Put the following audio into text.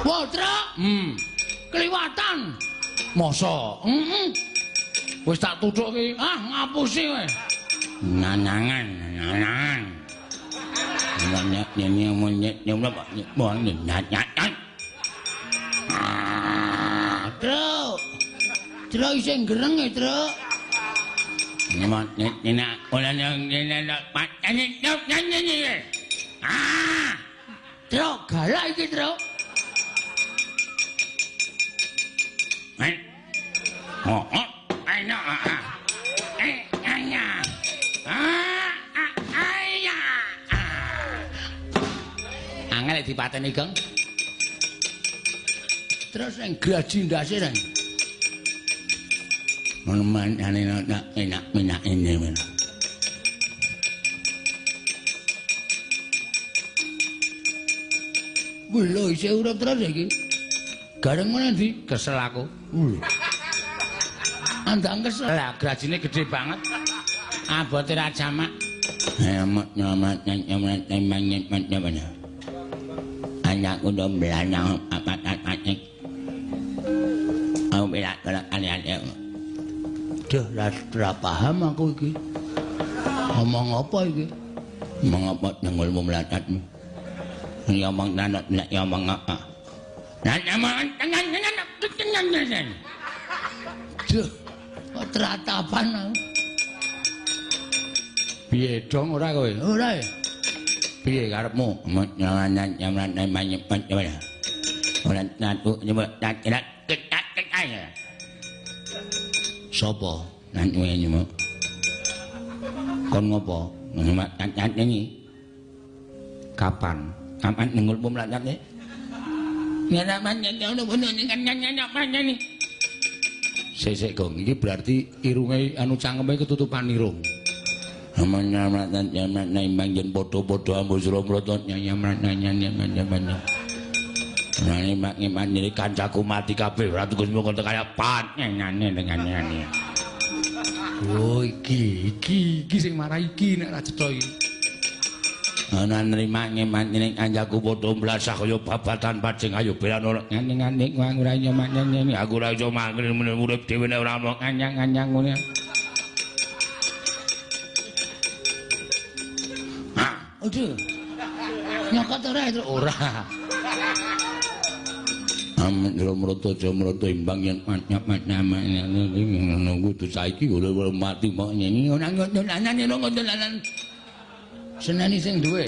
Wah, Truk. Kliwatan. Masa? Heeh. Wis tak tuthuki. Ah, ngapusi kowe. Nanangan, nanangan. Truk. Truk isih gereng e, Truk. Ah! Truk galak iki, Truk. Oh, oh, angel dipateni, Geng. Terus yang graji ndase reng. Ngono manane enak enak ini. Lho isih urip terus iki. Gareng meneh ndi? Kesel aku. Andang kesel. Lah grajine gedhe banget. Abote ra jamak. Anakku do blanang apa-apa. Aku belak-belak aneh-aneh. Duh, ra paham aku iki. Ngomong apa iki? Ngomong apa nenggulmu melatatmu? Ngomong nanot nek ngomong apa? Duh, kok teratapan aku. Piye dong ora kowe? Ora. Piye karepmu? Sopo? Kon ngopo? Kapan? Kapan nenggulmu mlatatne? Sik Gong, iki berarti irunge anu cangkeme ketutupan irung. Kancaku mati kabeh ora tukus mung kaya panenane dengan. Oh iki iki iki sing marah iki nek ra cetha iki. Ana nrima ngemane kancaku padha mblasah kaya babatan pacing ayo belan ora ngene-ngene ora nyomak aku ora iso mangkel urip dhewe nek ora ono kanyang-kanyang ngene. Aduh. Nyokot ora itu ora. Amrata jamrata imbang yen ngono kudu saiki ora mati mok nyenyi ora ngono. Seneni sing duwe.